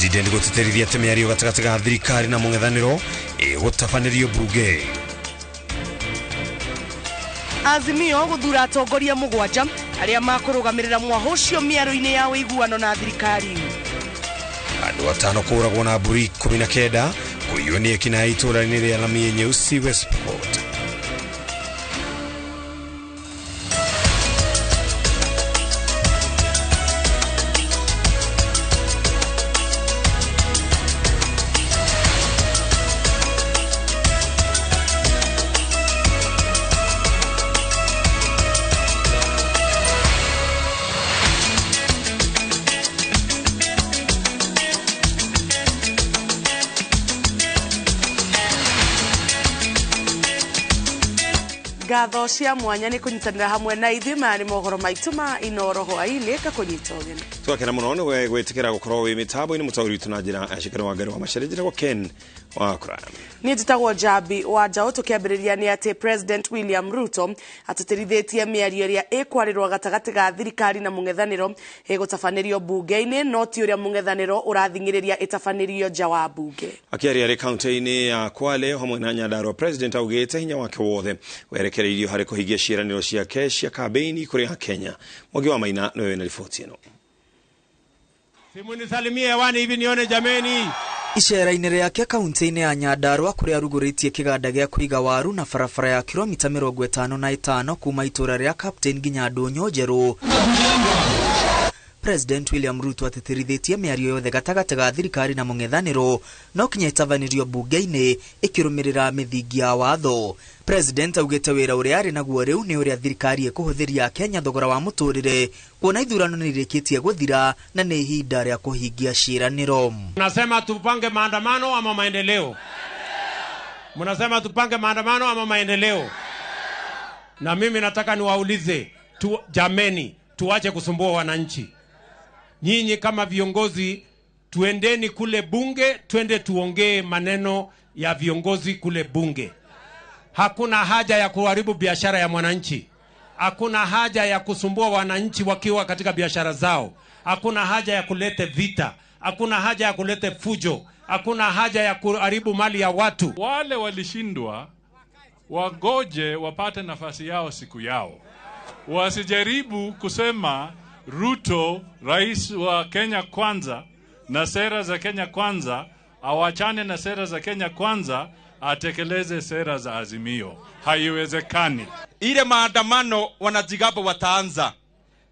President gũtĩtĩrithia atĩ mĩario gatagatĩ ga thirikari na mũng'ethanĩro ĩgũtabanĩrio mbunge. Azimio gũthura atongoria mũgwanja arĩa makũrũgamĩrĩra mwaho ũcio mĩario-inĩ ya ũiguano na thirikari. Andũ atano kũragwo na mbũri 19 kũiywo nĩ ekinaĩ itũũra-inĩ rĩa Lamie Nyeusi West Pokot. Ngatho cia mwanya nĩ kũnyitanĩra hamwe na ithuĩ. Maya nĩ mohoro maitũ ma Inoro hwaĩ-inĩ, kakũnyita ũgeni. Twakena mũno nĩ gwĩtĩkĩra gũkorwo wĩ mĩtambo-inĩ mũtaũri witũ na njĩra acikari wa Ngai wa Macharia, njĩtagwo Ken wa Kũraya. Niĩ njĩtagwo Njambi wa Njaũ. Tũkĩambĩrĩria nĩ atĩ President William Ruto atĩtĩrithĩtie mĩario ĩrĩa ĩkwarĩrwo gatagatĩ ga thirikari na mũng'ethanĩro ĩgũtabanĩrio mbunge-inĩ, no ti ũrĩa mũng'ethanĩro ũrathing'ĩrĩria ĩtabanĩrio nja wa mbunge. Akĩaria arĩ kaunti-inĩ ya Kwale hamwe na Nyandarua, President augĩte hinya wake wothe werekereirio harĩ kũhingia ciĩranĩro ciake cia kambeini kũrĩ Akenya. Mwangi wa Maina nĩwe wĩna riboti ĩno. Simunisalimie hewani hivi nione jameni. Icera-inĩ rĩake kaunti-inĩ ya Nyandarua kũrĩa arugũrĩtie kĩganda gĩa kũiga waru na barabara ya kilomita 55 kuma itũũra rĩa Captain nginya Ndũnyũ Njerũ, President William Ruto atĩtĩrithĩtie mĩario yothe gatagatĩ ga thirikari na mũng'ethanĩro no kinya ĩtabanĩrio mbunge-inĩ ĩkĩrũmĩrĩra mĩthingi ya watho. President augĩte wĩra ũrĩa arĩ naguo rĩu nĩ ũrĩa thirikari ĩkũhũthĩria Kenya thogora wa mũtũrĩre, kuona ithurano nĩ irĩkĩtie gũthira na nĩ ihinda rĩa kũhingia ciĩranĩro. Mnasema tupange maandamano ama maendeleo? Mnasema tupange maandamano ama maendeleo? Na mimi nataka niwaulize tu, jameni, tuache kusumbua wananchi. Nyinyi kama viongozi, tuendeni kule bunge, twende tuongee maneno ya viongozi kule bunge. Hakuna haja ya kuharibu biashara ya mwananchi. Hakuna haja ya kusumbua wananchi wakiwa katika biashara zao. Hakuna haja ya kulete vita. Hakuna haja ya kulete fujo. Hakuna haja ya kuharibu mali ya watu. Wale walishindwa wagoje wapate nafasi yao siku yao. Wasijaribu kusema Ruto, rais wa Kenya Kwanza, na sera za Kenya Kwanza, awachane na sera za Kenya Kwanza, atekeleze sera za Azimio. Haiwezekani. Ile maandamano wanajigamba wataanza.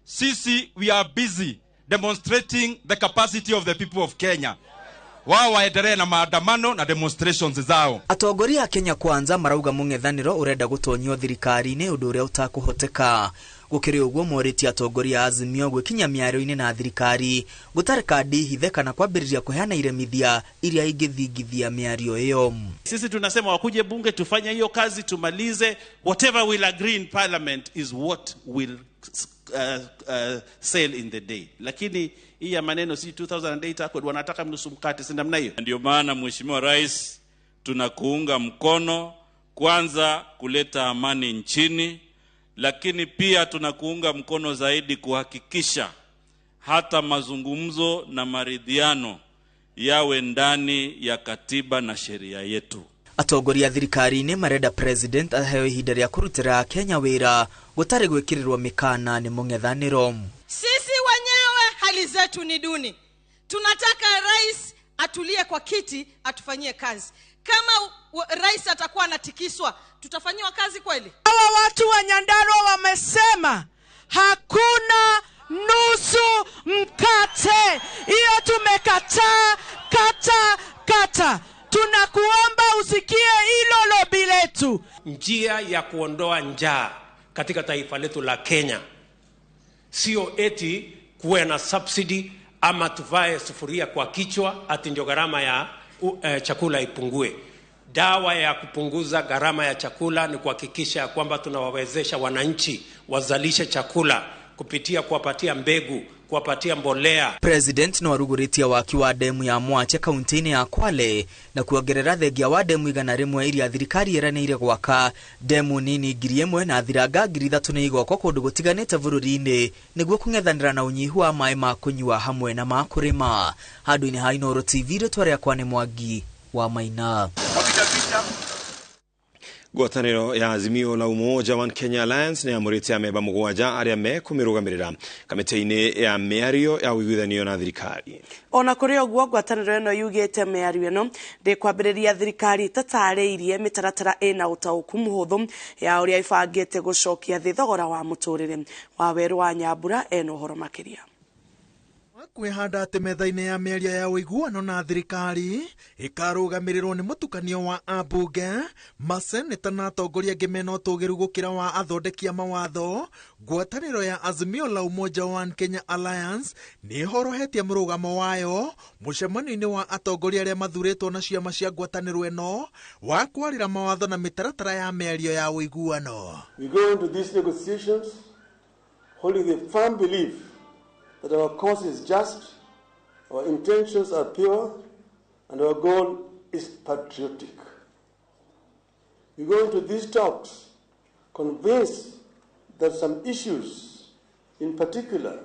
Sisi we are busy demonstrating the capacity of the people of Kenya. Wao waendelee na maandamano na demonstrations zao. Atongoria a Kenya Kwanza marauga mũng'ethanĩro ũrenda gũtonyio thirikari-inĩ, ũndũ ũrĩa ũtakũhoteka. Gũkĩrĩ ũguo, morĩtie atongoria a Azimio gwĩkinya mĩario-inĩ na thirikari gũtarĩ kandi hithe kana kwambĩrĩria kũheana iremithia iria ingĩthingithia mĩario ĩyo. Sisi tunasema wakuje bunge tufanye hiyo kazi tumalize. Whatever we'll agree in parliament is what will sail in the day. Lakini hii ya maneno si 2008 Accord, wanataka nusu mkate, si namna hiyo. Ndio maana Mheshimiwa Rais, tunakuunga mkono kwanza kuleta amani nchini, lakini pia tunakuunga mkono zaidi kuhakikisha hata mazungumzo na maridhiano yawe ndani ya katiba na sheria yetu. Atongoria thirikari-inĩ marenda President aheo ihinda rĩa kũrutĩra Kenya wĩra gũtarĩ gwĩkĩrĩrwo mĩkana nĩ mũng'ethanĩro. Sisi wenyewe hali zetu ni duni. Tunataka rais atulie kwa kiti atufanyie kazi. Kama rais atakuwa anatikiswa, tutafanyiwa kazi kweli? Hawa watu wa Nyandarua wamesema hakuna nusu mkate. Hiyo tumekataa, kata kata. Tunakuomba usikie hilo lobi letu. Njia ya kuondoa njaa katika taifa letu la Kenya sio eti kuwe na subsidy ama tuvae sufuria kwa kichwa ati ndio gharama ya chakula ipungue. Dawa ya kupunguza gharama ya chakula ni kuhakikisha kwamba tunawawezesha wananchi wazalishe chakula kupitia kuwapatia mbegu, kuwapatia mbolea. President no aruguritie waki wa demu ya Mwache kaunti-inĩ ya Kwale na kuongerera thengia wa demu 100 iria thirikari ĩranĩire gwaka. Demu nini 1000 na thiranga 3000 nĩ igwakwo kũndũ gũtiganĩte bũrũri-inĩ nĩguo kũng'ethanĩra na ũnyihu wa maĩ ma kũnyua hamwe na ma kũrĩma. Handũ-inĩ ha Inooro TV, rĩtwa rĩakwa nĩ Mwangi wa Maina. Ngwatanĩro ya Azimio la Umoja One Kenya Alliance nĩ yamũrĩte amemba 7 arĩa mekũmĩrũgamĩrĩra kamĩtĩ-inĩ ya mĩario ya ũiguithanio na thirikari. Ona kũrĩ ũguo, ngwatanĩro ĩno yugĩte mĩario ĩno ndĩkwambĩrĩria thirikari ĩtatarĩirie mĩtaratara ĩna ũtaũku mũhũthũ ya ũrĩa ĩbangĩte gũcokia thĩ thogora wa mũtũrĩre. Wawerũ wa Nyambura ena ũhoro makĩria. Kwĩhanda atĩ metha-inĩ ya mĩario ya ũiguano na thirikari ĩkarũgamĩrĩrwo nĩ mũtukanio wa ambunge, maseneta na atongoria angĩ mena ũtũgĩru gũkĩra wa athondeki a mawatho. Ngwatanĩro ya Azimio la Umoja One Kenya Alliance nĩ ĩhorohetie mũrũgamo wayo mũcemanio-inĩ wa atongoria arĩa mathurĩtwo na ciama cia ngwatanĩro ĩno wa kwarĩra mawatho na mĩtaratara ya mĩario ya ũiguano. We go into these negotiations holding the firm belief that our cause is just, our intentions are pure, and our goal is patriotic. We go into these talks convinced that some issues, in particular,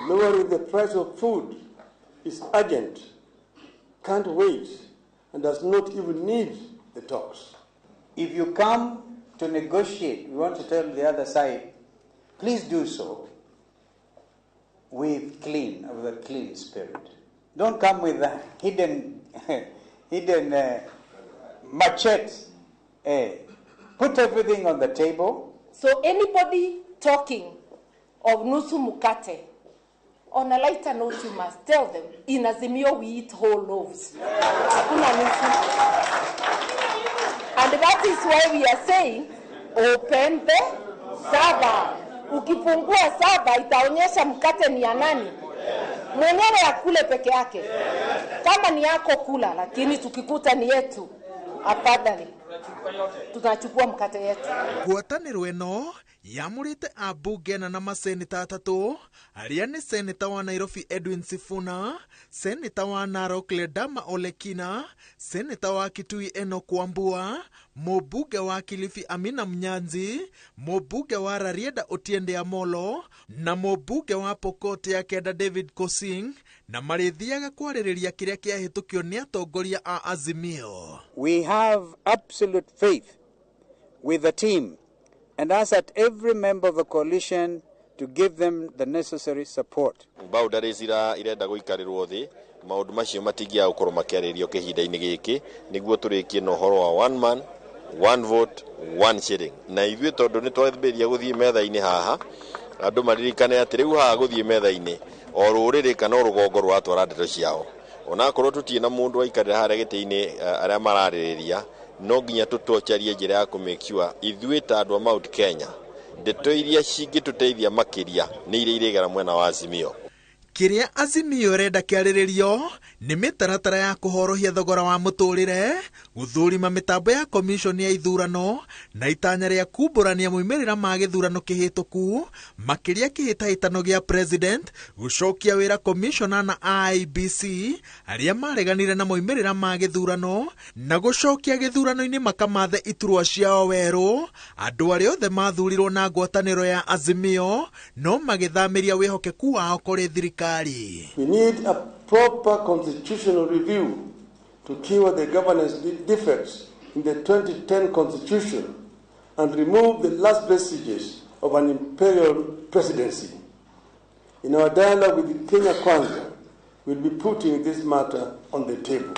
lowering the price of food, is urgent, can't wait, and does not even need the talks. If you come to negotiate, we want to tell the other side, please do so with a clean spirit. Don't come with a hidden machete. Put everything on the table. So anybody talking of nusu mukate, on a lighter note, you must tell them, in Azimio we eat whole loaves. Hakuna nusu. And that is why we are saying, open the server. Ukifungua saba itaonyesha mkate ni ya nani. Mwenyewe akule peke yake. Kama ni yako kula, lakini tukikuta ni yetu, afadhali tunachukua mkate yetu. Ngwatanĩro ĩno yamũrĩte ambunge na maseneta 3 arĩa nĩ seneta wa Nairobi Edwin Sifuna, seneta wa Narok Ledama Olekina, seneta wa Kitui Enoch Wambua, mũmbunge wa Kilifi Amina Mnyanzi, mũmbunge wa Rarieda Otiende Amolo na mũmbunge wa Pokot ya Kenda David Kosing, na marĩthiaga kwarĩrĩria kĩrĩa kĩahĩtũkio nĩ atongoria a Azimio. We have absolute faith with the team and ask that every member of the coalition to give them the necessary support. Boundaries irenda gũikarĩrwo thĩ, maũndũ macio matingĩaga gũkorwo makĩarĩrio kĩhinda-inĩ gĩkĩ nĩguo tũrĩkie na ũhoro wa one man, one vote, one shilling. Na ithuĩ tondũ nĩ twambĩrĩria gũthiĩ metha-inĩ haha, andũ maririkane atĩ rĩu haha gũthiĩ metha-inĩ o rũrĩrĩ kana o rũgongo rũratwara ndeto ciao. Onakorwo tũtirĩ na mũndũ waikarĩra harĩa gĩtĩ-inĩ arĩa mararĩrĩria, no nginya tũtocharie njĩra ya kũmake ithuĩ ta andũ a Mount Kenya ndeto iria cingĩtũteithia makĩria nĩ iria irĩgera mwena wa Azimio. Kĩrĩa Azimio ĩrenda kĩarĩrĩrio nĩ mĩtaratara ya kũhorohia thogora wa mũtũrĩre, gũthũrima mĩtambo ya komishoni ya ithurano na itanya rĩa kumbũrania moimĩrĩra ma gĩthurano kĩhĩtũku, makĩria kĩhĩtahĩtano gĩa president, gũcokia wĩra komishona na IEBC arĩa mareganire na moimĩrĩra ma gĩthurano, na gũcokia gĩthurano-inĩ makamathe iturwa ciao werũ andũ arĩa othe mathurirwo na ngwatanĩro ya Azimio no magĩthamĩria wĩhokeku wao kũrĩ thirikari. We need a proper constitutional review to cure the governance defects in the 2010 constitution and remove the last vestiges of an imperial presidency. In our dialogue with Kenya Kwanza, we'll be putting this matter on the table.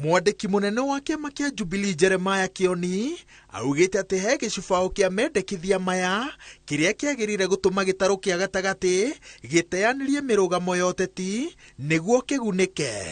Mwandĩki mũnene wa kĩama kĩa Jubilee Jeremiah Kioni augĩte atĩ he gĩcubaũ kĩa mendekithia maya kĩrĩa kĩagĩrĩire gũtũma gĩtarũ kĩa gatagatĩ gĩteanĩrie mĩrũgamo ya ũteti nĩguo kĩgunĩke.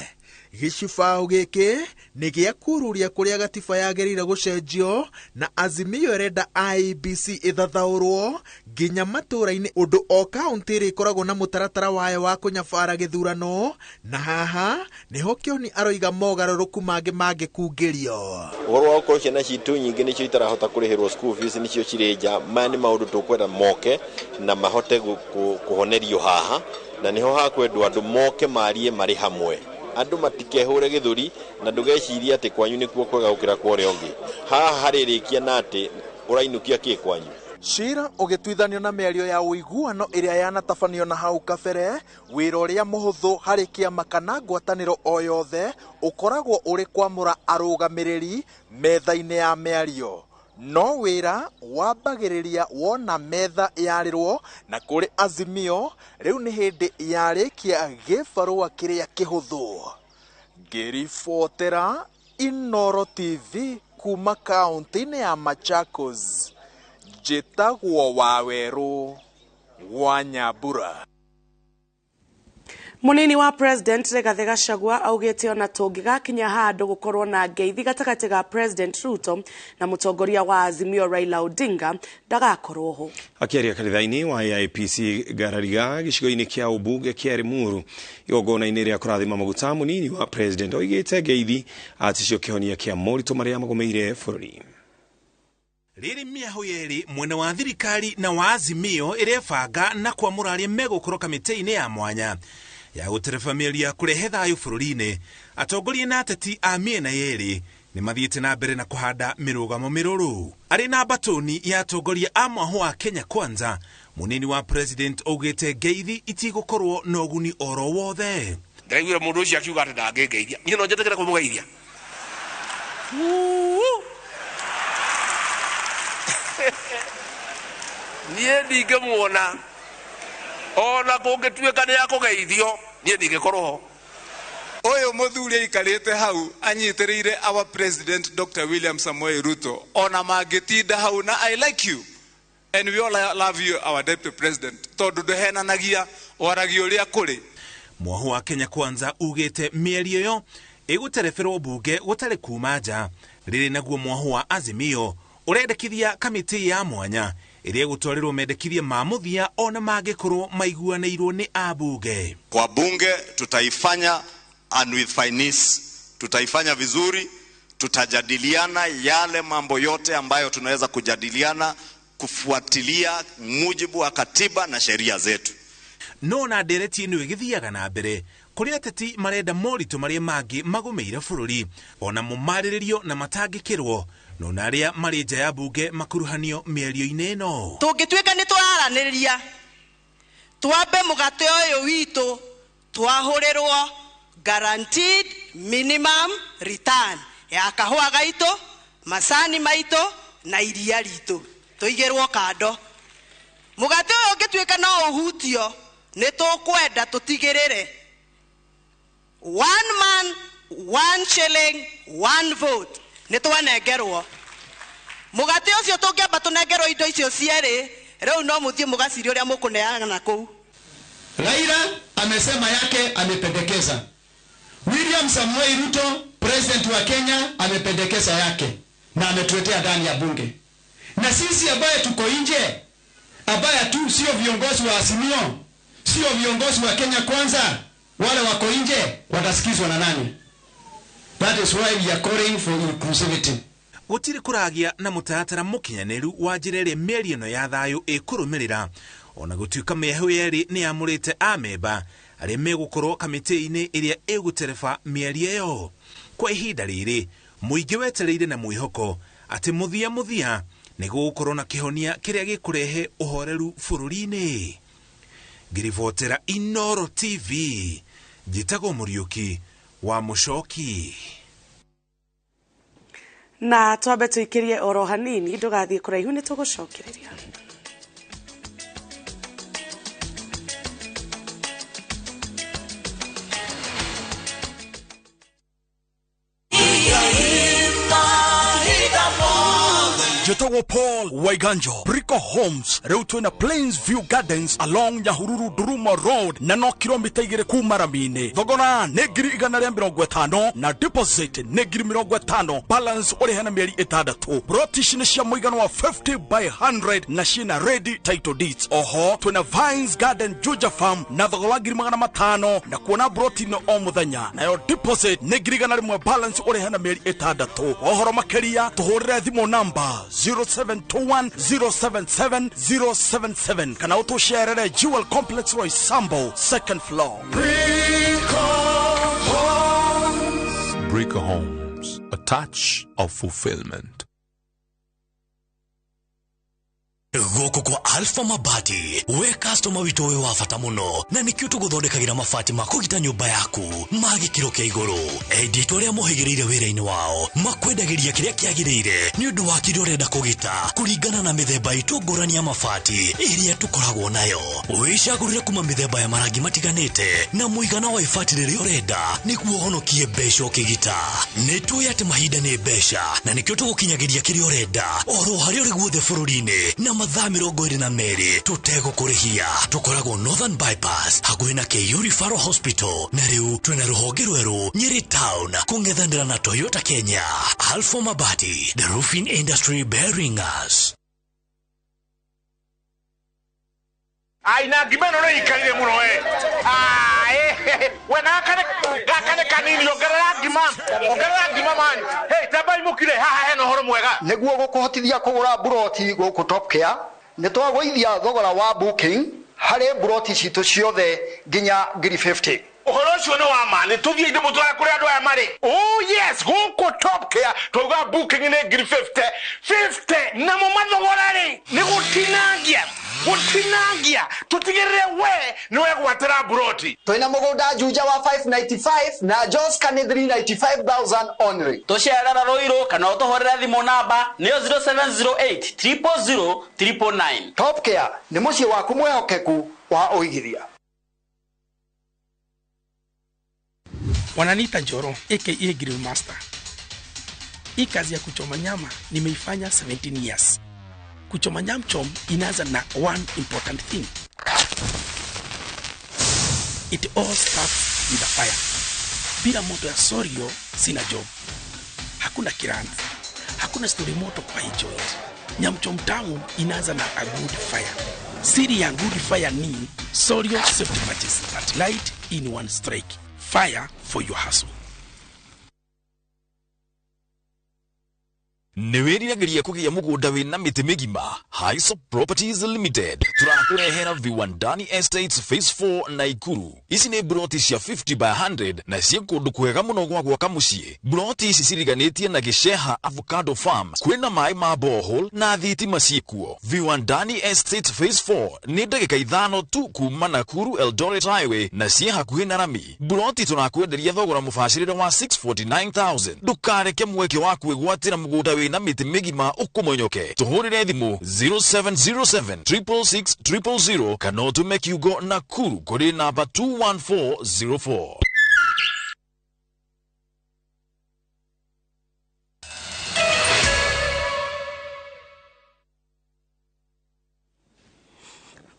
Gĩcibaũ gĩkĩ nĩ gĩa kururia kũrĩa gatiba yagĩrĩire gũcenjio na Azimio ĩrenda IEBC ĩthathaũrwo nginya matũũra-inĩ ũndũ o kaũntĩ ĩrĩ ĩkoragwo na mũtaratara wayo wa kũnyabara gĩthurano, na haha nĩho Kĩoni aroiga mogarũrũku mangĩ mangĩkungĩrio. Ũhoro wa gũkorwo ciana citũ nyingĩ nĩcio itarahota kũrĩhĩrwo school fees nĩcio cirĩ nja, maya nĩ maũndũ tũkwenda moke na mahote kũhonerio haha, na nĩho hakwendwo andũ moke marie marĩ hamwe. Andũ matikehũre gĩthũri na ndũgecirie atĩ kwanyu nĩkuo kwega gũkĩra kwa ũrĩa ũngĩ. Haha harĩrĩkia na atĩ ũrainũkia kĩ kwanyu. Cira ũgĩtuithanio na mĩario ya ũiguano ĩrĩa yanatabanio na hau kabere, wĩra ũrĩa mũhũthũ harĩ kĩama kana ngwatanĩro o yothe ũkoragwo ũrĩ kwamũra arũgamĩrĩri metha-inĩ ya mĩario. No wĩra wambagĩrĩria wona metha yarĩrwo, na kũrĩ Azimio rĩu nĩ hĩndĩ yarĩkia gĩbarũa kĩrĩa kĩhũthũ. Ngĩribotera Inooro TV kuma kaũntĩ-inĩ ya Machakos, njĩtagwo Wawerũ wa Nyambura. Munini wa President Rigathi Gachagua augite ona tũngĩgakinya handũ gũkorwo na ngeithi gatagatĩ ga President Ruto na mũtongoria wa Azimio Raila Odinga ndagakorwo ho. Akĩaria kanitha-inĩ wa AIPC Ngarariga gĩcigo-inĩ kĩa ũmbunge kĩa Limuru igongona-inĩ rĩa kũrathima maguta, munini wa President oigĩte ngeithi atĩ cio kĩhonia kĩa moritũ marĩa magũmĩire bũrũri. Rĩrĩ mĩahũ yerĩ mwena wa thirikari na wa Azimio ĩrebanga na kwamũra arĩa megũkorwo kamĩtĩ-inĩ ya mwanya ya gũtereba mĩario ya kũrehe thayũ bũrũri-inĩ. Atongoria na ateti a mĩena yerĩ nĩ mathiĩte na mbere na kũhanda mĩrũgamo mĩrũrũ. Arĩ na mbatũni ya atongoria a mwahũ wa Kenya Kwanza, munini wa President augĩte ngeithi itigũkorwo na ũguni oro wothe. Ndĩraiguire mũndũ ũcio akiuga atĩ ndangĩngeithia, niĩ no njetĩkĩre kũmũgeithia. Niĩ ndingĩmuona ona kũngĩtuĩka nĩ akũgeithio, niĩ ndingĩkorwo ho. Ũyũ mũthuri aikarĩte hau anyitĩrĩire our President Dr. William Samoei Ruto, ona mangĩtinda hau na I like you and we all love you our Deputy President, tondũ ndũhenanagia, waragia ũrĩa kũrĩ. Mwahũ wa Kenya Kwanza ugĩte mĩario ĩyo ĩgũtereberwo mbunge gũtarĩ kuma nja. Rĩrĩ naguo mwahũ wa Azimio ũrendekithia kamĩtĩ ya mwanya ĩrĩa ĩgũtwarĩrwo mendekithia ma mũthia ona mangĩkorwo maiguanĩirwo nĩ ambunge. Kwa bunge tutaifanya and with finesse, tutaifanya vizuri, tutajadiliana yale mambo yote ambayo tunaweza kujadiliana kufuatilia mujibu wa katiba na sheria zetu. No na ndereti ĩno ĩgĩthiaga na mbere kũrĩ ateti marenda moritũ marĩa mangĩ magũmĩire bũrũri ona mũmarĩrĩrio na matangĩkĩrwo, no na arĩa marĩ nja ya bunge makuruhanio mĩario-inĩ ĩno. Tũngĩtuĩka nĩ tũraranĩrĩria twambe mũgate ũyũ witũ twahũrĩrwo guaranteed minimum return ya kahũa gaitũ, macani maitũ na iria ritũ tũigĩrwo kando. Mũgate ũyũ ũngĩtuĩka no ũhutio nĩ tũkwenda tũtigĩrĩre one man one shilling one vote nĩ twanengerwo. Mũgate ũcio tũngĩamba tũnengerwo indo icio cierĩ, rĩu no mũthiĩ mũgacirie ũrĩa mũkũneana kũu. Raila amesema yake, amependekeza. William Samoei Ruto, president wa Kenya, amependekeza yake na ametuletea ndani ya bunge. Na sisi ambaye tuko nje, ambaye tu sio viongozi wa Azimio, sio viongozi wa Kenya Kwanza, wale wako nje watasikizwa na nani? That is why we are calling for inclusivity. Gũtirĩ kũragia na mũtaratara mũkinyanĩru wa njĩra ĩrĩa mĩario ĩno ya thayũ ĩkũrũmĩrĩra, ona gũtuĩka mĩahũ yerĩ nĩ yamũrĩte amemba arĩa megũkorwo kamĩtĩ-inĩ ĩrĩa ĩgũtereba mĩario ĩyo. Kwa ihinda rĩrĩ mũingĩ wetereire na mwĩhoko atĩ mũthia mũthia nĩ gũgũkorwo na kĩhonia kĩrĩa gĩkũrehe ũhoreru bũrũri-inĩ. Ngĩribotera Inooro TV, njĩtagwo Mũriũki wa Mũcoki. Na twambe tũikĩrie oro hanini, ndũgathiĩ kũraihu nĩ tũgũcokereria. Njĩtagwo Paul Waiganjo, Brico Homes. Rĩu twĩna Plains View Gardens along Nyahururu Ndurumo Road na no kilomita 2 kuma rami-inĩ. Thogora nĩ 150,000 na deposit nĩ 50,000, balance ũrĩhe na mĩeri 6. Broti ici nĩ cia mũigana wa 50 by 100 na ciĩna ready title deeds. Oho twĩna Vines Garden Juja Farm na thogora wa 500,000 na kuona broti no o mũthenya, nayo deposit nĩ 100,000, balance ũrĩhe na mĩeri 6. Ũhoro makĩria tũhũrĩre thimũ namba 0721 077 077 kana ũtũcerere Jewel Complex Roysambu, second floor. Brico Homes, a touch of fulfillment. Gũkũ kwa Alpha Mabati, we customer witũ wĩ wa bata mũno, na nĩkĩo tũgũthondekagĩra mabati ma kũgita nyũmba yaku ma gĩkĩro kĩa igũrũ. Endia aitũ arĩa mohĩgĩrĩire wĩra-inĩ wao makwendagĩria kĩrĩa kĩagĩrĩire nĩ ũndũ wa kĩrĩa ũrenda kũgita kũringana na mĩthemba itũ ngũrani ya mabati ĩrĩa tũkoragwo nayo. Wĩcagũrĩre kuma mĩthemba ya marangi matiganĩte na mũigana wa ibati rĩrĩa ũrenda nĩguo ũhonokie mbeca ũkĩgita. Nĩ tũĩ atĩ mahinda nĩ mbeca na nĩkĩo tũgũkinyagĩria kĩrĩa ũrenda oro harĩa ũrĩ guothe bũrũri-inĩ na mathaa 22 tũtegũkũrĩhia. Tũkoragwo Northern Bypass hakuhĩ na KU Referral Hospital, na rĩu twĩna rũhonge rwerũ Nyeri Town kũng'ethanĩra na Toyota Kenya. Alpha Mabati, the roofing industry bearing us. Ai na ngima ĩno nĩ ikarire mũno we. We gaka nĩ kanini, ongerera ngima man. Hey, tambai mũkire haha hena ũhoro mwega. Nĩguo gũkũhotithia kũgũra buroti gũkũ Top Care, nĩ twagũithia thogora wa booking harĩ buroti citũ ciothe nginya 50,000. Ũhoro ũcio nĩ wa ma, nĩ tũthiĩ ndĩmũtware kũrĩa andũ aya marĩ. Oh yes, gũkũ Top Care twauga booking nĩ 50,000 50, namo mathogora rĩ nĩ gũtinangia tũtigĩrĩre we nĩ wegwatĩra buroti. Twĩna mũgũnda Juja wa 595 na Joska nĩ 395,000 only. Tũcerera Ruiru kana ũtũhũrĩre thimũ namba nĩyo 0708 000 999. Top Care nĩ mũciĩ waku mwĩhokeku wa ũigithia. Wananiita Njoro aka Grill Master. Hii kazi ya kuchoma nyama nimeifanya 17 years. Kuchoma nyam chom inaanza na one important thing. It all starts with a fire. Bila moto ya Sorio sina job. Hakuna kirana. Hakuna story moto kwa hii joint. Nyam chom tamu inaanza na a good fire. Siri ya good fire ni Sorio safety matches that light in one strike. Fire for your hustle. Nĩ wĩriragĩria kũgĩa mũgũnda wĩna mĩtĩ mĩgima? Hisop Properties Limited tũrakũrehera Viwandani Estates Phase 4 Naikuru. Ici nĩ broti cia 50 by 100 na ciĩ kũndũ kwega mũno gwa gwaka mũciĩ. Broti ici ciriganĩtie na Gĩceha Avocado Farm, kwĩna maĩ ma borehole na thitima ciĩkuo. Viwandani Estates Phase 4 nĩ ndagĩka 5 tu kuma Nakuru Eldoret Highway na ciĩ hakuhĩ na rami. Broti tũrakwenderia thogora mũbacĩrĩre wa 649,000. Ndũkareke mweke wa kwĩgwatĩra mũgũnda wĩ na mĩtĩ mĩgima ũkũmonyoke. Tũhũrĩre thimũ 0707 666 000 kana ũtũme kiugo Nakuru kũrĩ namba 21404.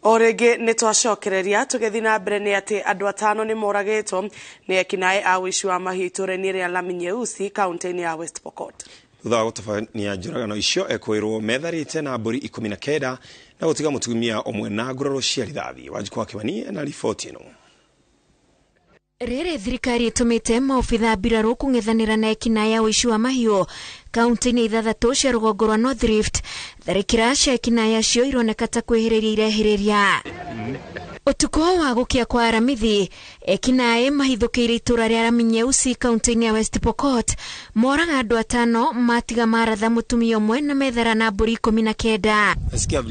O rĩngĩ nĩ twacokereria tũgĩthiĩ na mbere nĩ atĩ andũ 5 nĩ moragĩtwo nĩ ekinaĩ a ũici wa mahiũ itũũra-inĩ rĩa Lami Nyeusi kaunti-inĩ ya West Pokot. Thutha wa gũtabania njũragano icio ekwĩrwo metharĩte na mbũri 19 na gũtiga mũtumia ũmwe na nguraro cia rithathi. Wanjikũ wa Kĩmani na riboti ĩno. Rĩrĩ thirikari ĩtũmĩte maobitha mbirarũ kũng'ethanĩra na ekinaĩ a ũici wa mahiũ kaunti-inĩ 6 cia rũgongo rwa North Rift. Tharĩkĩra cia ekinaĩ acio ironeka ta kwĩhĩrĩria irehĩrĩria. Ũtukũ wa gũkĩa kwa Aramithi, ekinaĩ mahithũkĩire itũũra rĩa Lami Nyeusi kaunti-inĩ ya West Pokot, moraga andũ 5 matiga maratha mũtumia ũmwe na methara na mbũri 19. Nasikia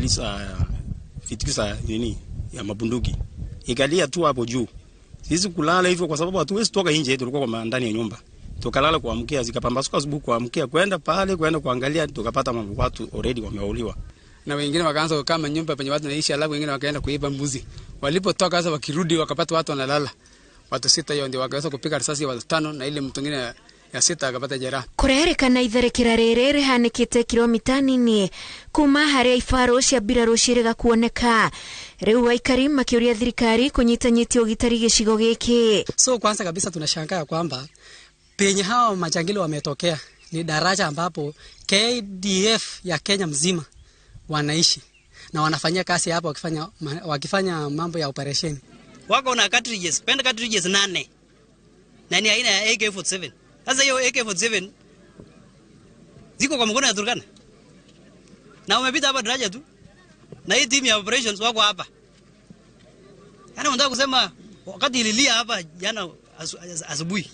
vitikisa nini ya mabunduki ikalia tu hapo juu. Sisi kulala hivyo kwa sababu hatuwezi toka nje, tulikuwa kwa ndani ya nyumba. Tukalala kuamkia, zikapambasuka asubuhi kuamkia kwenda pale kwenda kuangalia, tukapata mambo watu already wameuliwa. Na wengine wakaanza kama nyumba penye watu naishi, alafu wengine wakaenda kuiba mbuzi. Walipotoka sasa wakirudi wakapata watu wanalala. Watu 6 hiyo ndio wakaweza kupiga risasi watu 5 na ile mtu mwingine Ya sita akapata jeraha. Kũrerĩkana itharĩkĩra rĩrĩ rĩhanĩkĩte kilomita nini kuma harĩa ibaro cia mbirarũ ciĩrĩga kuoneka. Rĩu aikari makĩũria thirikari kũnyitanyitia ũgitĩri gĩcigo gĩkĩ. So kwanza kabisa tunashangaa kwamba penye hao majangili wametokea ni daraja ambapo KDF ya Kenya mzima wanaishi na wanafanyia kazi hapo, wakifanya mambo ya operation. Wako na cartridges, pen cartridges 8 na ni aina ya AK47. Sasa hiyo AK47 ziko kwa mkono ya Turkana. Na umepita hapa daraja tu. Na hii team ya operations wako hapa. Yaani unataka kusema wakati ililia hapa jana asubuhi,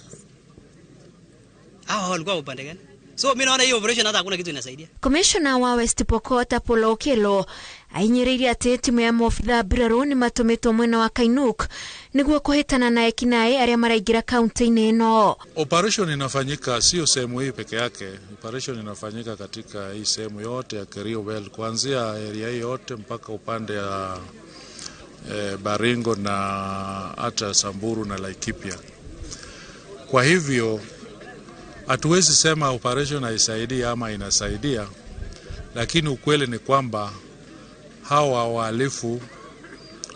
hao walikuwa upande gani? So mimi naona hiyo operation hata hakuna kitu inasaidia. Commissioner wa West Pokot Apollo Okello ainyĩrĩirie atĩ timu ya maobitha mbirarũ nĩ matũmĩtwo mwena wa Kainuk nĩguo kũhĩtana na ekinaĩ arĩa maraingĩra kaunti-inĩ ĩno. Operation inafanyika sio sehemu hii peke yake. Operation inafanyika katika hii sehemu yote ya Kerio Belt, kuanzia area hii yote mpaka upande ya Baringo na hata Samburu na Laikipia. Kwa hivyo hatuwezi sema operation haisaidii ama inasaidia, lakini ukweli ni kwamba hawa wahalifu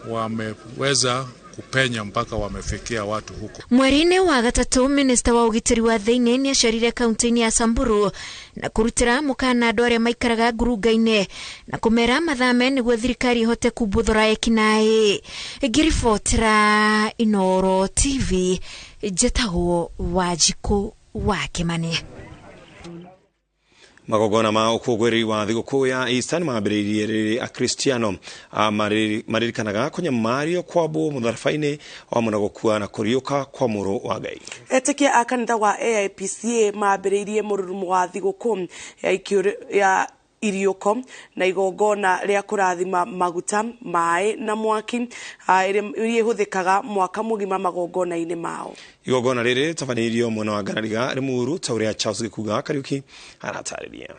wameweza kupenya mpaka wamefikia watu huko. Mweri-inĩ wa gatatũ, minista wa ũgitĩri wa thĩinĩ nĩacerire kaunti-inĩ ya Samburu na kũrutĩra mũkana andũ arĩa maikaraga ngurunga-inĩ na kũmera mathame nĩguo thirikari ĩhote kumbuthũra ekinaĩ. Ngĩribotera Inooro TV, njĩtagwo Wanjikũ wa Kĩmani. Magongona ma ũkũngũĩri wa thigũkũ ya Easter nĩmambĩrĩirie rĩrĩ Akristiano maririkanaga kũnyamario kwambwo mũtharaba-inĩ o hamwe na gũkua na kũriũka kwa mũrũ wa Ngai. Etĩkia a kanitha wa AIPCA mambĩrĩirie mũrurumo wa thigũkũ ya iriũko na igongona rĩa kũrathima maguta, maĩ na mwaki iria ihũthĩkaga mwaka mũgima magongona-inĩ mao. Igongona rĩrĩ rĩtabanĩirio mwena wa Ngarariga Limuru ta ũrĩa Charles Gĩkuga Kariuki aratarĩria.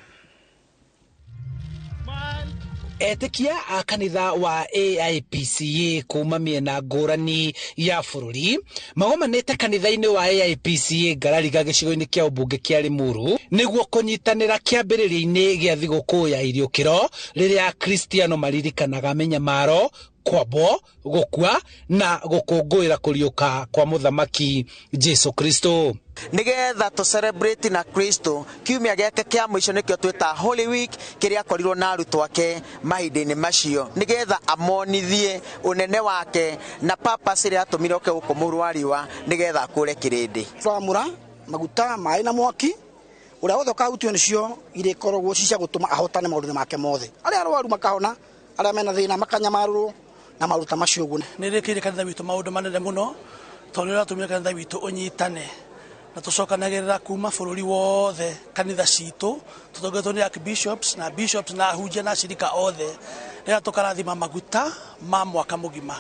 Etĩkia a kanitha wa AIPCA kuma mĩena ngũrani ya bũrũri magomanĩte kanitha-inĩ wa AIPCA Ngarariga gĩcigo-inĩ kĩa ũmbunge kĩa Limuru nĩguo kũnyitanĩra kĩambĩrĩria-inĩ gĩa thigũkũ ya iriũkĩro rĩrĩa Akristiano maririkanaga mĩnyamaro, kwambwo, gũkua na gũkũngũĩra kũriũka kwa mũthamaki Jesu Kristo. Nigetha to celebrate na Kristo kiumia gĩake kĩa mũico nĩkĩo twĩta Holy Week, kĩrĩa akorirwo na arutwo ake mahinda-inĩ macio, nigetha amonithie ũnene wake na purpose ĩrĩa atũmire oke gũkũ mũhuro wa riũa, nigetha akũre kĩrĩndĩ. Twamũra maguta, maĩ na mwaki, ũrĩa wothe ũkahutio nĩcio irĩkoragwo ci cia gũtũma ahotane maũndũ-inĩ make mothe. Arĩa arwaru makahona, arĩa mena thĩna makanyamarũrwo na maruta macio ũguo. Nĩrĩkĩire kanitha witũ maũndũ manene mũno, tondũ nĩ ũratũmire kanitha witũ ũnyitane na tũcokanagĩrĩra kuma bũrũri wothe kanitha citũ tũtongoretwo nĩ archbishops na bishops na ahunjia na acirika othe, rĩrĩa tũkarathima maguta ma mwaka mũgima.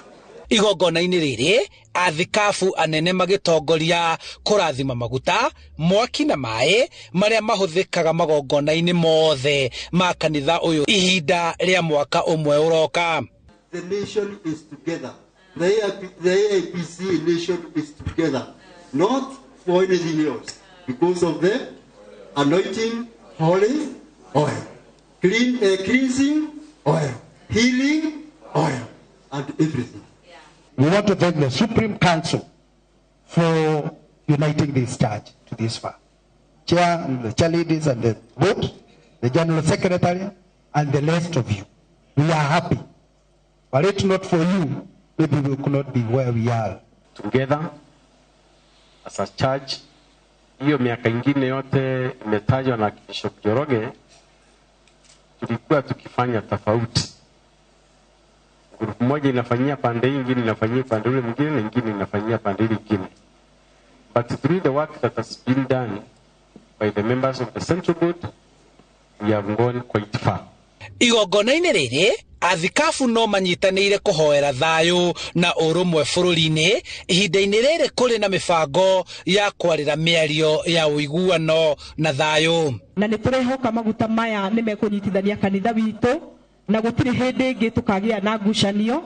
Igongona-inĩ rĩrĩ athikabu anene magĩtongoria kũrathima maguta, mwaki na maĩ marĩa mahũthĩkaga magongona-inĩ mothe ma kanitha ũyũ ihinda rĩa mwaka ũmwe ũroka. The nation is together. The AIPC nation is together, not for anything else, because of the anointing, holy oil, cleansing oil, healing oil, and everything. We want to thank the Supreme Council for uniting this church to this far. Chair and the chair ladies and the board, the General Secretary, and the rest of you. We are happy. But if not for you, maybe we could not be where we are. Together, as a church, hiyo miaka ingine yote imetajwa na Bishop Njoroge, tulikuwa tukifanya tofauti. Grupu moja inafanyia pande hii, ingine inafanyia pande ule mwingine, na ingine inafanyia pande ile ingine. But through the work that has been done by the members of the Central Board, we have gone quite far. Igongona-inĩ rĩrĩ athikabu no manyitanĩire kũhoera thayũ na ũrũmwe bũrũri-inĩ ihinda-inĩ rĩrĩ kũrĩ na mĩbango ya kwarĩra mĩario ya ũiguano na thayũ. Na nĩ tũrehoka maguta maya nĩ mekũnyitithania kanitha witũ na gũtirĩ hĩndĩ ĩngĩ tũkagĩa na ngucanio,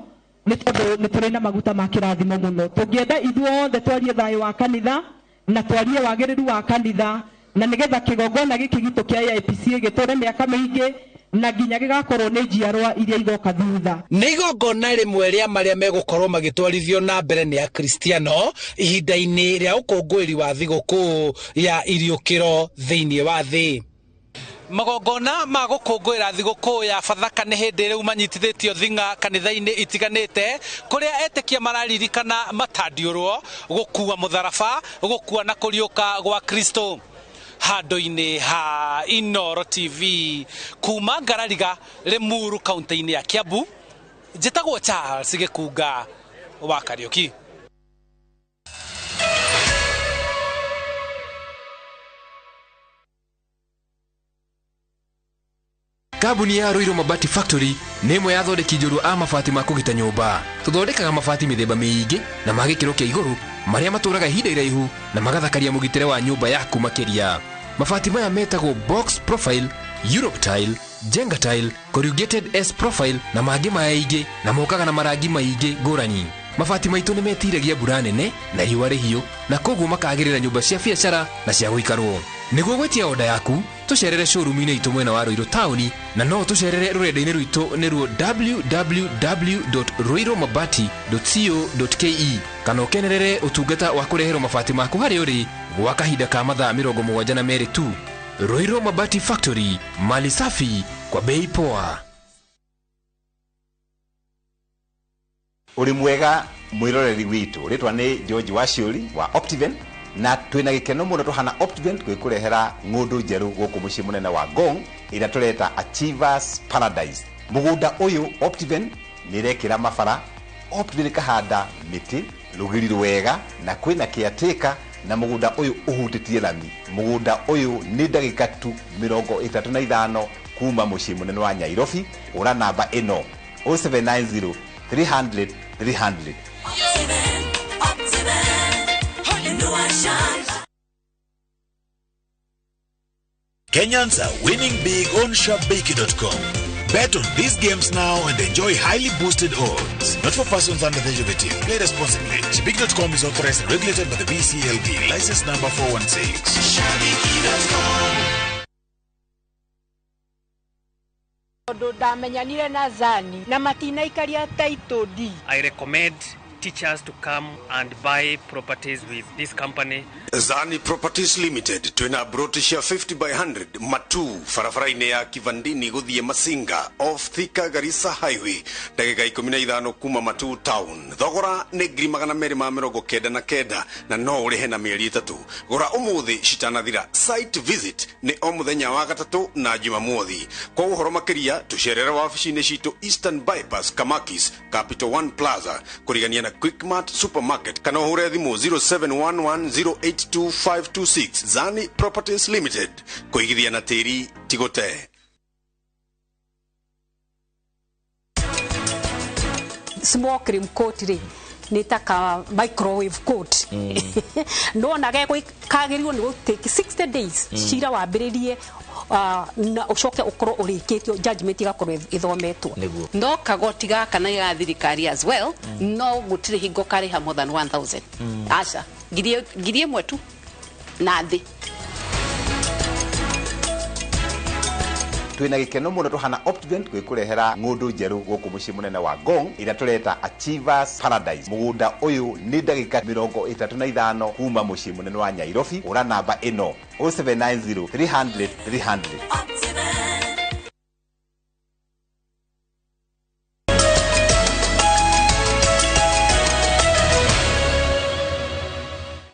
nĩ tondũ nĩ tũrĩ na maguta ma kĩrathimo mũno. Tũngĩenda ithuothe twarie thayũ wa kanitha Na twarie wagĩrĩru wa kanitha na nĩgetha kĩgongona gĩkĩ gitũ kĩa AIPCA gĩtũre mĩaka mĩingĩ na nginya gĩgakorwo nĩ njiarwa iria igoka thutha. Nĩ igongona rĩmwe rĩa marĩa megũkorwo magĩtwarithio na mbere nĩ Akristiano ihinda-inĩ rĩa ũkũngũĩri wa thigũkũ ya iriũkĩro thĩinĩ wa thĩ. Magongona ma gũkũngũĩra thigũkũ ya Bathaka nĩ hĩndĩ rĩu manyitithĩtio thing'a kanitha-inĩ itiganĩte kũrĩa etĩkia mararirikana matandiũrwo gũkua mũtharaba, gũkua na kũriũka gwa Kristo. Handũ-inĩ ha Inooro TV kuma Ngarariga Limuru kaunti-inĩ ya Kiambu, njĩtagwo Charles Gĩkunga wa Kariũki. Kambuni ya Ruiru Mabati Factory nĩ ĩmwe ya athondeki njorua a mabati ma kũgita nyũmba. Tũthondekaga mabati mĩthemba mĩingĩ na ma gĩkĩro kĩa igũrũ marĩa matũraga ihinda iraihu na magathakaria mũgitĩre wa nyũmba yaku makĩria. Mabati maya metagwo box profile, Europe tile, Jenga tile, corrugated S profile na mangĩ maingĩ na mokaga na marangi maingĩ ngũrani. Mabati maitũ nĩ metiragia mbura nene na riũa rĩhiũ na koguo makagĩrĩra nyũmba cia biacara na cia gũikarwo. Nĩguo gwĩtia oda yaku tũcerere showroom-inĩ itũ mwena wa Ruiru taũni na no tũcerere rũrenda-inĩ rwitũ nĩruo www.ruirumabati.co.ke kana ũkenerere ũtungata wa kũreherwo mabati maku harĩa ũrĩ gwa kahinda ka mathaa 72 tu. Ruiru Mabati Factory, mali safi kwa bei poa. Uri mwega mwiroreri witu ritwa ni George Waciuri wa Optiven na twina gikeno muno tuhana Optiven gwikurehera ng'undu njeru guku mucii munene wa Ngong ira tureta Achievers Paradise. Mugunda uyu Optiven nirekira mabara, Optiven kahanda miti rugiri rwega na kwina kiateka na mugunda uyu uhutitie lami. Mugunda uyu ni ndagika tu 35 kuma mucii munene wa Nairobi. Ura namba ino 0790 300 300. Kenyans are winning big on Shabiki.com. Bet on these games now and enjoy highly boosted odds. Not for persons under the age of 18. Play responsibly. Shabiki.com is authorized and regulated by the BCLB. License number 416. Shabiki.com. I recommend teachers to come and buy properties with this company. Zani Properties Limited twina broti cia 50 by 100 matu barabara-inĩ ya Kivandini guthie Masinga off Thika Garissa Highway ndagĩka 15 kuma Matu town. Thogora nĩ 299 na no ũrĩhe na mĩeri 3. Gũra ũmũthĩ citanathira. Site visit nĩ o mũthenya wa gatatũ na Jumamothi. Kwa ũhoro makĩria tũcerere wabici-inĩ citũ Eastern Bypass Kamakis Capital One Plaza kũrigania na Quickmart Supermarket kana ũhũre thimũ 0711082526. Zani Properties Limited, kũigithia na tĩri ti gũte. Small cream coat rĩ nĩ ta ka microwave coat no na kagĩrĩirwo nĩ gũ take 60 days cira wambĩrĩrie na ucoke ukorwo urikitio judgment igakorwo ithometwo. No kagoti gaka na ga thirikari as well no gutire hingo kariha more than 1000 aca ngiri ĩmwe tu na thi. Twina gikeno muno tuhana Optiven gwikurehera ng'undu njeru guku mucii munene wa Ngong ira tureta Achievers Paradise. Mugunda uyu ni ndagika 35 kuma mucii munene wa Nairobi. Ura namba ino 0790 300 300.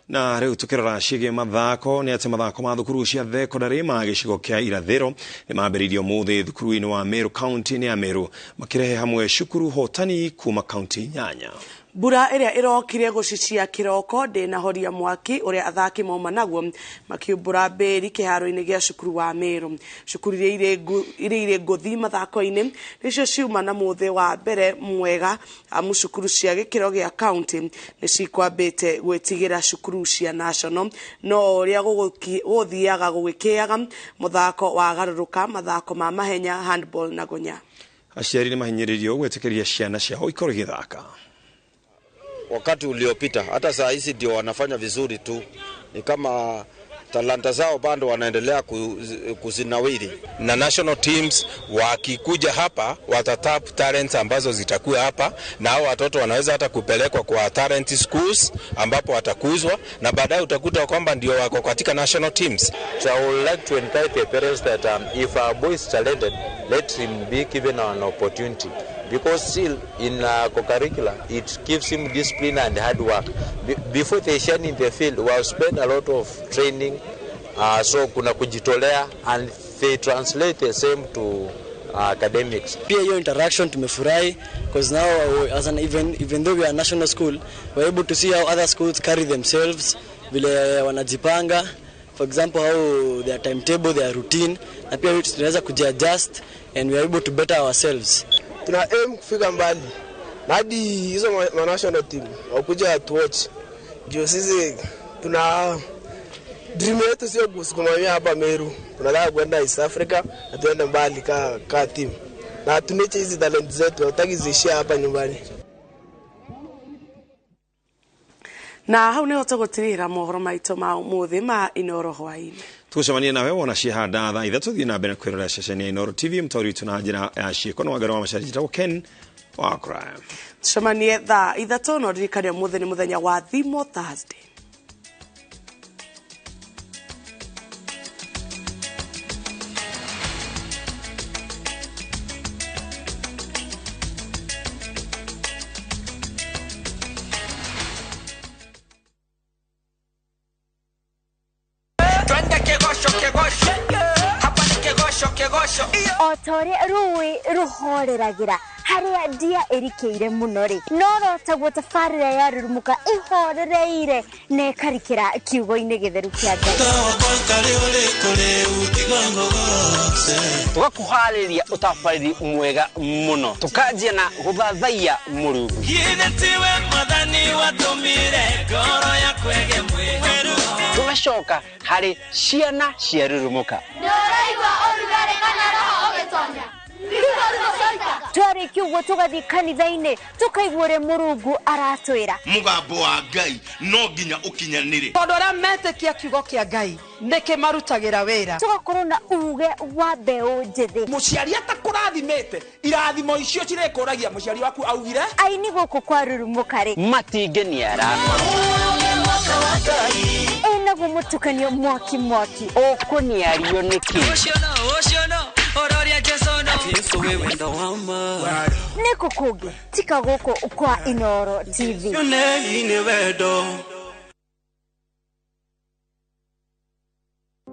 Na rĩu tukĩrora ciĩgiĩ mathako nĩ atĩ mathako ma thukuru cia thekondarĩ ma gĩcigo kĩa irathĩro nĩ mambĩrĩirio ũmũthĩ thukuru-inĩ wa Meru kaunti-inĩ ya Meru makĩrehe hamwe cukuru hotani kuma kaunti 8. Mbura ĩrĩa ĩrokire gũcicia kĩroko ndĩnahoria mwaki ũrĩa athaki mauma naguo makiumbũra mbĩri kĩharo-inĩ gĩa cukuru wa Meru. Cukuru iria irĩ ngũthi mathako-inĩ nĩcio ciuma na mũthĩ wa mbere mwega amu cukuru cia gĩkĩro gĩa kaunti nĩ cikwambĩte gwĩtigĩra cukuru cia national no ũrĩa gũgũthiaga gũgĩkĩaga mũthako wa garũrũka mathako ma mahenya handball na gunya. Aciari nĩ mahinyĩrĩirio gwĩtĩkĩria ciana ciao ikorwo igĩthaka. Wakati uliopita hata saa hizi ndio wanafanya vizuri tu, Ni kama talanta zao bado wanaendelea kuzinawiri. Na national teams wakikuja hapa watatap talents ambazo zitakuwa hapa, na hao watoto wanaweza hata kupelekwa kwa talent schools ambapo watakuzwa na baadaye utakuta kwamba ndio wako katika national teams. So I would like to encourage the parents that if our boy is talented, let him be given an opportunity, because still in co-curricular it gives him discipline and hard work. Before they shine in the field, we have spent a lot of training, so kuna kujitolea, and they translate the same to academics. Pia hiyo interaction tumefurahi, because now as an even though we are national school, we are able to see how other schools carry themselves, vile wanajipanga, for example how their timetable, their routine, na pia tunaweza kujiadjust and we are able to better ourselves. Tuna aim kufika mbali na hadi hizo ma national team wakuja to watch, juu sisi tuna dream yetu sio kusimamia hapa Meru, tunataka kwenda East Africa na tuende mbali ka team, na tuneche hizi talent zetu, hatutaki ziishie hapa nyumbani. Na hau niho tugutirira mohoro maitu ma umuthi ma Inooro hwaini. Tugucemania nawe wona cihanda thaa 3 thiĩ na mbere kwĩrorera ceceni ya Inooro TV. Mũtaũri witũ na njĩra ya ciĩko nĩ Wangari wa Macharia, njĩtagwo Ken wa Crime. Tucemanie thaa 3 no ndirikane ũmũthĩ nĩ mũthenya wa Thimo Thursday. Otore rũĩ rũhoreragira harĩa ndia ĩrikĩire mũno rĩ, no rotaguo tabarĩra ya Rurumuka ĩhorereire na ĩkarikĩra kiugo-inĩ gĩtheru kĩa Ngai. Tũgakũharĩria ũtabarĩri mwega mũno, tũkanjia na gũthathaiya Mũrungu. Tũgacoka harĩ ciana cia Rurumuka. Twarĩkia ũguo tũgathiĩ kanitha-inĩ tũkaigua ũrĩa Mũrungu aratwĩra. Mũgambo wa Ngai no nginya ũkinyanĩre, tondũ arĩa metĩkia kiugo kĩa Ngai nĩkĩmarutagĩra wĩra. Tũgakorwo na uge wa mbeũ njĩthĩ. Mũciari atakũrathimĩte, irathimo icio cirĩkũragia mũciari waku augire. Aini gũkũ kwa Rurumuka rĩ matingĩniara ĩnaguo mũtukanio mwaki mwaki. Ũkũniario nĩkĩ? Nĩkũ kũngĩ tika gũkũ kwa Inooro TV.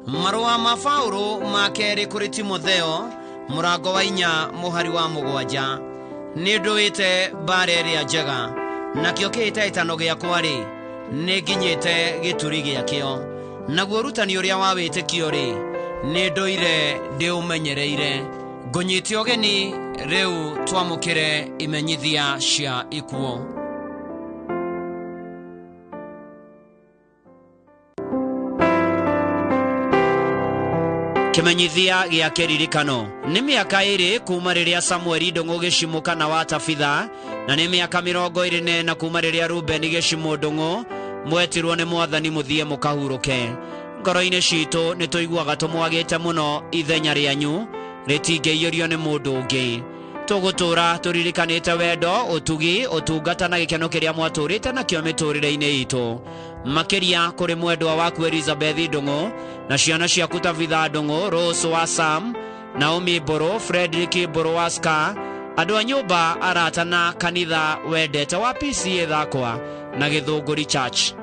Marũa ma Paũlũ ma kerĩ kũrĩ Timotheo mũrango wa 4 mũhari wa 7. Nĩ ndũĩte mbara ĩrĩa njega, nakĩo kĩhĩtahĩtano gĩakwa rĩ nĩ nginyĩte gĩturi gĩakĩo, naguo ũrutani ũrĩa wa wĩtĩkio rĩ nĩ ndũire ndĩũmenyereire. Ngũnyite ũgeni rĩu twamũkĩre imenyithia cia ikuũ. Kĩmenyithia gĩa kĩririkano nĩ mĩaka 2 kuma rĩrĩa Samueli Ndũng'ũ Gĩcimũ kana wa Tabitha, na nĩ mĩaka 24 kuma rĩrĩa Reuben Gĩcimũ Ndũng'ũ mwetirwo nĩ Mwathani mũthiĩ mũkahurũke. Ngoro-inĩ citũ nĩ tũiguaga tũmwagĩte mũno, ithenya rĩanyu rĩtingĩiyũrio nĩ mũndũ ũngĩ. Tũgũtũra tũririkanĩte wendo, ũtugi, ũtungata na gĩkeno kĩrĩa mwatũrĩte nakĩo mĩtũrĩre-inĩ itũ, makĩria kũrĩ mwendwa waku Elizabeth Ndũng'ũ na ciana ciaku Tabitha Ndũng'ũ, Rose wa Sam, Naomi Mbũrũ, Frederick Mbũrũ wa Scar, andũ a nyũmba, arata na kanitha wendete wa PCA Thakwa na Gĩthũngũri Church.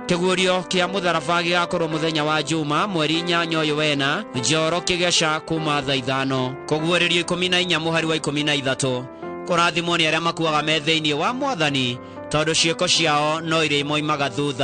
Kĩguũrio kĩa mũtharaba gĩgakorwo mũthenya wa Juma mweri 8 ũyũ wena, Njoro Kĩgeca kuma thaa 5. Kũguũrĩrio 14 mũhari wa 13. Kũrathimwo nĩ arĩa makuaga me thĩinĩ wa Mwathani, tondũ ciĩko ciao no irĩmoimaga thutha.